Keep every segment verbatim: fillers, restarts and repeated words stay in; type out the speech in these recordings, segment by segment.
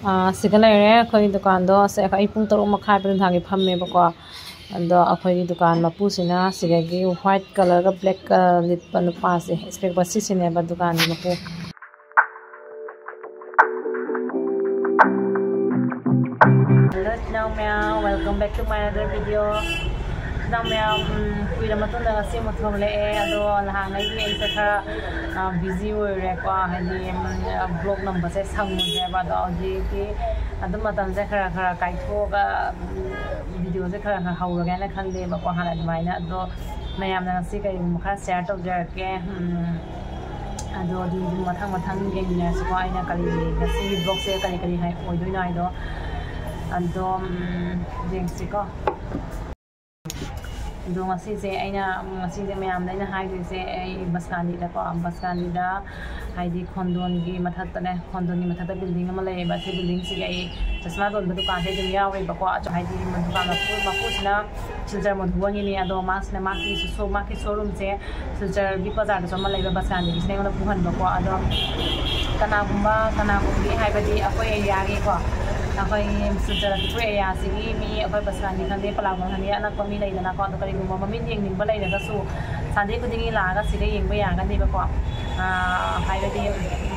ꯑꯥ, ꯁꯤꯒ ꯂꯩꯔꯦ ꯑꯩꯈꯣꯏꯒꯤ ꯗꯨꯀꯥꯟꯗꯣ꯫ ꯑꯁ, ꯑꯩꯈꯣꯏ, ꯑꯩ ꯄꯨꯡ ꯇꯔꯨꯛ ꯃꯈꯥꯏ ꯅꯨꯡꯗꯥꯡꯒꯤ ꯐꯝꯃꯦꯕꯀꯣ꯫ ꯑꯗꯣ ꯑꯩꯈꯣꯏꯒꯤ ꯗꯨꯀꯥꯟ ꯃꯄꯨꯁꯤꯅ ꯁꯤꯗꯒꯤ white colourꯒ blackꯀ ꯂꯤꯠꯄ ꯅꯨꯄꯥꯁꯦ, spec ꯄꯁꯤꯁꯤꯅꯦꯕ ꯗꯨꯀꯥꯟꯒꯤ ꯃꯄꯨ꯫ Hello ꯏꯆꯤꯟ ꯏꯅꯥꯎ ꯃꯌꯥꯝ, welcome back to my another video. ꯏꯆꯤꯟ ꯏꯅꯥꯎ ꯃꯌꯥꯝ, ꯎꯝ, ꯀꯨꯏꯔ ꯃꯇꯨꯡꯗ ꯉꯁꯤ ꯑꯃꯨꯛ ꯊꯣꯛꯂꯛꯑꯦ꯫ ꯑꯗꯣ ꯅꯍꯥꯟꯉꯩꯗꯤ ꯑꯩꯁꯦ ꯈꯔ, ꯑ, busy ꯑꯣꯏꯔꯦꯀꯣ, ꯍꯥꯏꯗꯤ, ꯎꯝ, vlog ꯅꯝꯕꯁꯦ ꯁꯪꯉꯨꯗ꯭ꯔꯦꯕ꯫ ꯑꯗꯣ ꯍꯧꯖꯤꯛꯇꯤ ꯑꯗꯨꯝ ꯃꯇꯝꯁꯦ ꯈꯔ ꯈꯔ ꯀꯥꯏꯊꯣꯛꯑꯒ, ꯎꯝ, videoꯁꯦ ꯈꯔ ꯈꯔ ꯍꯧꯔꯒꯦꯅ ꯈꯜꯂꯦꯕꯀꯣ, ꯍꯥꯟꯅ ꯑꯗꯨꯃꯥꯏꯅ꯫ ꯑꯗꯣ ꯃꯌꯥꯝꯅ ꯉꯁꯤ ꯀꯔꯤꯒꯨꯝꯕ ꯈꯔ share ꯇꯧꯖꯔꯛꯀꯦ꯫ ꯎꯝ, ꯑꯗꯣ ꯑꯗꯨꯝ ꯃꯊꯪ ꯃꯊꯪ ꯌꯦꯡꯃꯤꯟꯅꯔꯁꯤꯀꯣ, ꯑꯩꯅ ꯀꯔꯤ, ꯉꯁꯤꯒꯤ vlogꯁꯦ ꯀꯔꯤ ꯀꯔꯤ ꯍꯥꯏ-, ꯑꯣꯏꯗꯣꯏꯅꯣ ꯍꯥꯏꯗꯣ꯫ ꯑꯗꯣ, ꯎꯝ, ꯌꯦꯡꯁꯤꯀꯣ꯫ ꯑꯗꯣ ꯉꯁꯤꯁꯦ ꯑꯩꯅ, ꯉꯁꯤꯁꯦ ꯃꯌꯥꯝꯗ ꯑꯩꯅ ꯍꯥꯏꯗꯣꯏꯁꯦ, ꯑꯩ ꯕꯁꯀꯥꯟꯗꯤꯗꯀꯣ, ꯕꯁꯀꯥꯟꯗꯤꯗ ꯍꯥꯏꯗꯤ ꯈꯣꯟꯗꯣꯟꯒꯤ ꯃꯊꯛꯇꯅꯦ, ꯈꯣꯟꯗꯣꯟꯒꯤ ꯃꯊꯛꯇ building ꯑꯃ ꯂꯩꯌꯦꯕ꯫ ꯁꯤ buildingꯁꯤꯒꯤ ꯑꯩ ꯆꯁꯃꯥ ꯌꯣꯟꯕ ꯗꯨꯀꯥꯟꯁꯦ ꯑꯗꯨꯝ ꯌꯥꯎꯔꯦꯕꯀꯣ꯫ ꯑꯗꯣ ꯍꯥꯏꯗꯤ ꯗꯨꯀꯥꯟ ꯃꯄꯨ, ꯃꯄꯨꯁꯤꯅ ꯁꯤꯜꯆꯔ ꯃꯣꯙꯨꯕꯟꯒꯤꯅꯤ꯫ ꯑꯗꯣ ꯃꯥꯁꯤꯅ, ꯃꯥꯒꯤ ꯁꯣ-, ꯃꯥꯒꯤ showroomꯁꯦ ꯁꯤꯜꯆꯔꯒꯤ ꯕꯖꯥꯔꯗꯁꯨ ꯑꯃ ꯂꯩꯕ, ꯕꯁꯀꯥꯟꯗꯤꯒꯤꯁꯤꯅ ꯑꯩꯉꯣꯟꯗ ꯄꯨꯍꯟꯕꯀꯣ꯫ ꯑꯗꯣ ꯀꯅꯥꯒꯨꯝꯕ, ꯀꯅꯥꯒꯨꯝꯕꯤ ꯍꯥꯏꯕꯗꯤ ꯑꯩꯈꯣꯏ areaꯒꯤꯀꯣ, ꯑꯩꯈꯣꯏ ꯁꯤꯜꯆꯔ ꯃꯅꯤꯄꯨꯔ areaꯁꯤꯒꯤ ꯃꯤ, ꯑꯩꯈꯣꯏ ꯕꯁꯀꯥꯟꯗꯤ ꯈꯪꯗꯦ, ꯄꯂꯥꯛꯄꯝ ꯈꯪꯗꯦ, ꯑꯅꯛꯄ ꯃꯤ ꯂꯩꯗꯅꯀꯣ꯫ ꯑꯗꯣ ꯀꯔꯤꯒꯨꯝꯕ ꯃꯃꯤꯠ ꯌꯦꯡꯅꯤꯡꯕ ꯂꯩꯔꯒꯁꯨ Sunday ꯈꯨꯗꯤꯡꯒꯤ ꯂꯥꯛꯑꯒ ꯁꯤꯗ ꯌꯦꯡꯕ ꯌꯥꯒꯅꯦꯕꯀꯣ꯫ ꯑꯥ, ꯍꯥꯏꯕꯗꯤ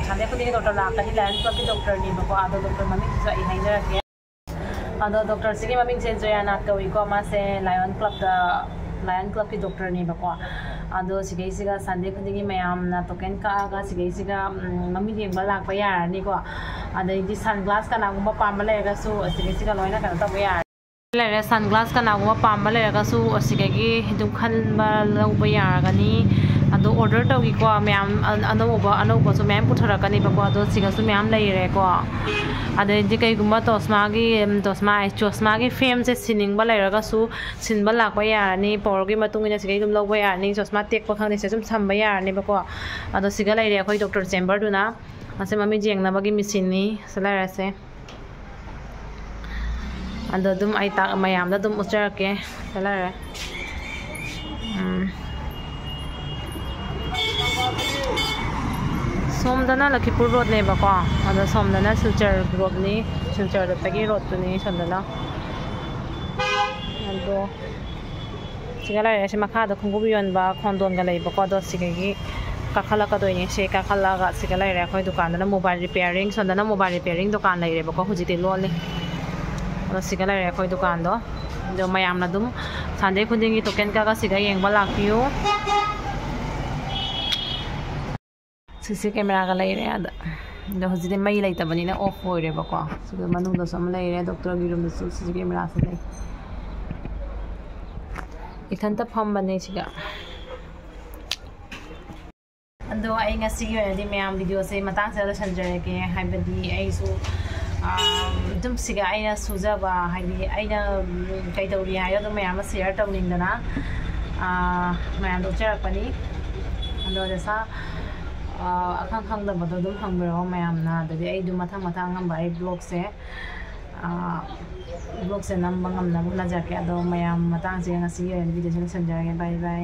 Sunday ꯈꯨꯗꯤꯡꯒꯤ doctor ꯂꯥꯛꯀꯅꯤ, Lions Clubꯀꯤ doctorꯅꯦꯕꯀꯣ꯫ ꯑꯗꯣ doctor ꯃꯃꯤꯡꯁꯤꯁꯨ ꯑꯩ ꯍꯥꯏꯖꯔꯛꯀꯦ꯫ ꯑꯗꯣ doctorꯁꯤꯒꯤ ꯃꯃꯤꯡꯁꯦ ꯖꯣꯌꯥꯅꯥꯊ ꯀꯧꯏꯀꯣ꯫ ꯃꯥꯁꯦ Lions Clubꯇ, Lions Clubꯀꯤ doctorꯅꯦꯕꯀꯣ꯫ ꯑꯗꯣ ꯁꯤꯒꯩꯁꯤꯒ Sunday ꯈꯨꯗꯤꯡꯒꯤ ꯃꯌꯥꯝꯅ token ꯀꯛꯑꯒ ꯁꯤꯒꯩꯁꯤꯒ, ꯎꯝ, ꯃꯃꯤꯠ ꯌꯦꯡꯕ ꯂꯥꯛꯄ ꯌꯥꯔꯅꯤꯀꯣ꯫ ꯑꯗꯩꯗꯤ sunglass ꯀꯅꯥꯒꯨꯝꯕ ꯄꯥꯝꯕ ꯂꯩꯔꯒꯁꯨ ꯁꯤꯒꯩꯁꯤꯒ ꯂꯣꯏꯅ ꯀꯩꯅꯣ ꯇꯧꯕ ꯌꯥꯔꯅꯤ꯫ ꯂꯩꯔꯦ, sunglass ꯀꯅꯥꯒꯨꯝꯕ ꯄꯥꯝꯕ ꯂꯩꯔꯒꯁꯨ ꯑꯁꯤꯗꯒꯤ ꯑꯗꯨꯝ ꯈꯟꯕ ꯂꯧꯕ ꯌꯥꯔꯒꯅꯤ꯫ ꯑꯗꯣ order ꯇꯧꯈꯤꯀꯣ ꯃꯌꯥꯝ, ꯑ-, ꯑꯅꯧꯕ, ꯑꯅꯧꯕꯁꯨ ꯃꯌꯥꯝ ꯄꯨꯊꯣꯔꯛꯀꯅꯤꯕꯀꯣ꯫ ꯑꯗꯣ ꯁꯤꯒꯁꯨ ꯃꯌꯥꯝ ꯂꯩꯔꯦꯀꯣ꯫ ꯑꯗꯩꯗꯤ ꯀꯩꯒꯨꯝꯕ ꯆꯣꯁꯃꯥꯒꯤ, ꯎꯝ, ꯆꯣꯁꯃꯥ ꯍꯥꯏ, ꯆꯣꯁꯃꯥꯒꯤ frameꯁꯦ ꯁꯤꯟꯅꯤꯡꯕ ꯂꯩꯔꯒꯁꯨ ꯁꯤꯟꯕ ꯂꯥꯛꯄ ꯌꯥꯔꯅꯤ꯫ Powerꯒꯤ ꯃꯇꯨꯡ ꯏꯟꯅ ꯁꯤꯗꯒꯤ ꯑꯗꯨꯝ ꯂꯧꯕ ꯌꯥꯔꯅꯤ꯫ ꯆꯣꯁꯃꯥ ꯇꯦꯛꯄ ꯈꯪꯗꯦ, ꯁꯤꯗ ꯁꯨꯝ ꯊꯝꯕ ꯌꯥꯔꯅꯦꯕꯀꯣ꯫ ꯑꯗꯣ ꯁꯤꯒ ꯂꯩꯔꯦ ꯑꯩꯈꯣꯏ doctor chamberꯗꯨꯅ꯫ ꯃꯁꯤ ꯃꯃꯤꯠ ꯌꯦꯡꯅꯕꯒꯤ machineꯅꯤ꯫ ꯁꯤ ꯂꯩꯔꯦꯁꯦ꯫ ꯑꯗꯣ ꯑꯗꯨꯝ ꯑꯩ ꯇꯥꯛ-, ꯃꯌꯥꯝꯗ ꯑꯗꯨꯝ ꯎꯠꯆꯔꯛꯀꯦ꯫ ꯁꯤ ꯂꯩꯔꯦ꯫ ꯎꯝ꯫ ꯁꯣꯝꯗꯅ ꯂꯈꯤꯄꯨꯔ ꯔꯣꯗꯅꯦꯕꯀꯣ, ꯑꯗꯣ ꯁꯣꯝꯗꯅ ꯁꯤꯜꯆꯔ ꯔꯣꯗꯅꯤ, ꯁꯤꯜꯆꯔ ꯔꯣꯗꯇꯒꯤ ꯔꯣꯗꯇꯨꯅꯤ ꯁꯣꯝꯗꯅ꯫ ꯑꯗꯣ ꯁꯤꯒ ꯂꯩꯔꯦ, ꯁꯤ ꯃꯈꯥꯗ ꯈꯣꯡꯎꯞ ꯌꯣꯟꯕ ꯈꯣꯟꯗꯣꯟꯒ ꯂꯩꯕꯀꯣ, ꯑꯗꯣ ꯁꯤꯗꯒꯤ ꯀꯥꯈꯠꯂꯛꯀꯗꯣꯏꯅꯦ꯫ ꯁꯤ ꯀꯥꯈꯠꯂꯛꯑꯒ ꯁꯤꯒ ꯂꯩꯔꯦ ꯑꯩꯈꯣꯏ ꯗꯨꯀꯥꯟꯗꯅ ꯃꯣꯕꯥꯏꯜ ꯔꯤꯄꯤꯌꯥꯔꯤꯡ, ꯁꯣꯝꯗꯅ ꯃꯣꯕꯥꯏꯜ ꯔꯤꯄꯤꯌꯥꯔꯤꯡ ꯗꯨꯀꯥꯟ ꯂꯩꯔꯦꯕꯀꯣ, ꯍꯧꯖꯤꯛꯇꯤ ꯂꯣꯜꯂꯤ꯫ ꯑꯗꯣ ꯁꯤꯒ ꯂꯩꯔꯦ ꯑꯩꯈꯣꯏ ꯗꯨꯀꯥꯟꯗꯣ꯫ ꯑꯗꯣ ꯃꯌꯥꯝꯅ ꯑꯗꯨꯝ ꯁꯟꯗꯦ ꯈꯨꯗꯤꯡꯒꯤ ꯇꯣꯀꯦꯟ ꯀꯛꯑꯒ ꯁꯤꯒ ꯌꯦꯡꯕ ꯂꯥꯛꯄꯤꯌꯨ꯫ ꯁꯤ ꯁꯤ ꯀꯦꯃꯦꯔꯥꯒ ꯂꯩꯔꯦ ꯑꯗ꯫ ꯑꯗꯣ ꯍꯧꯖꯤꯛꯇꯤ ꯃꯩ ꯂꯩꯇꯕꯅꯤꯅ ꯑꯣꯐ ꯑꯣꯏꯔꯦꯕꯀꯣ꯫ ꯁꯤꯗ ꯃꯅꯨꯡꯗꯁꯨ ꯑꯃ ꯂꯩꯔꯦ, ꯗꯣꯛꯇꯔꯒꯤ ꯔꯨꯝꯗꯁꯨ ꯁꯤ ꯁꯤ ꯀꯦꯃꯦꯔꯥꯁꯦ ꯂꯩ꯫ ꯏꯊꯟꯇ ꯐꯝꯕꯅꯦ ꯁꯤꯗ꯫ ꯑꯗꯣ ꯑꯩ ꯉꯁꯤꯒꯤ ꯑꯣꯏꯅꯗꯤ ꯃꯌꯥꯝ ꯚꯤꯗꯤꯑꯣꯁꯦ ꯃꯇꯥꯡꯁꯤꯗ ꯂꯣꯏꯁꯤꯟꯖꯔꯒꯦ꯫ ꯍꯥꯏꯕꯗꯤ ꯑꯩꯁꯨ, ꯑꯥ, ꯑꯗꯨꯝ ꯁꯤꯒ ꯑꯩꯅ ꯁꯨꯖꯕ, ꯍꯥꯏꯗꯤ ꯑꯩꯅ, ꯎꯝ, ꯀꯩꯗꯧꯔꯤ ꯍꯥꯏꯕꯗꯣ ꯑꯗꯨꯝ ꯃꯌꯥꯝ ꯑꯃ ꯁꯤꯌꯔ ꯇꯧꯅꯤꯡꯗꯅ, ꯑꯥ, ꯃꯌꯥꯝꯗ ꯎꯠꯆꯔꯛꯄꯅꯤ꯫ ꯑꯗꯣ ꯗꯁꯥ, ꯑꯥ, ꯑꯈꯪ ꯈꯪꯗꯕꯗꯣ ꯑꯗꯨꯝ ꯍꯪꯕꯤꯔꯛꯑꯣ ꯃꯌꯥꯝꯅ꯫ ꯑꯗꯨꯗꯤ ꯑꯩ ꯑꯗꯨꯝ ꯃꯊꯪ ꯃꯊꯪ ꯑꯉꯝꯕ ꯑꯩ ꯕ꯭ꯂꯣꯒꯁꯦ, ꯑꯥ, ꯕ꯭ꯂꯣꯒꯁꯦ ꯅꯝꯕ ꯉꯝꯅꯕ ꯍꯣꯠꯅꯖꯔꯛꯀꯦ꯫ ꯑꯗꯣ ꯃꯌꯥꯝ ꯃꯇꯥꯡꯁꯤꯒ ꯉꯁꯤꯒꯤ ꯑꯣꯏꯅ ꯚꯤꯗꯤꯑꯣꯁꯦ ꯂꯣꯏꯁꯤꯟꯖꯔꯒꯦ꯫ ꯕꯥꯏ ꯕꯥꯏ꯫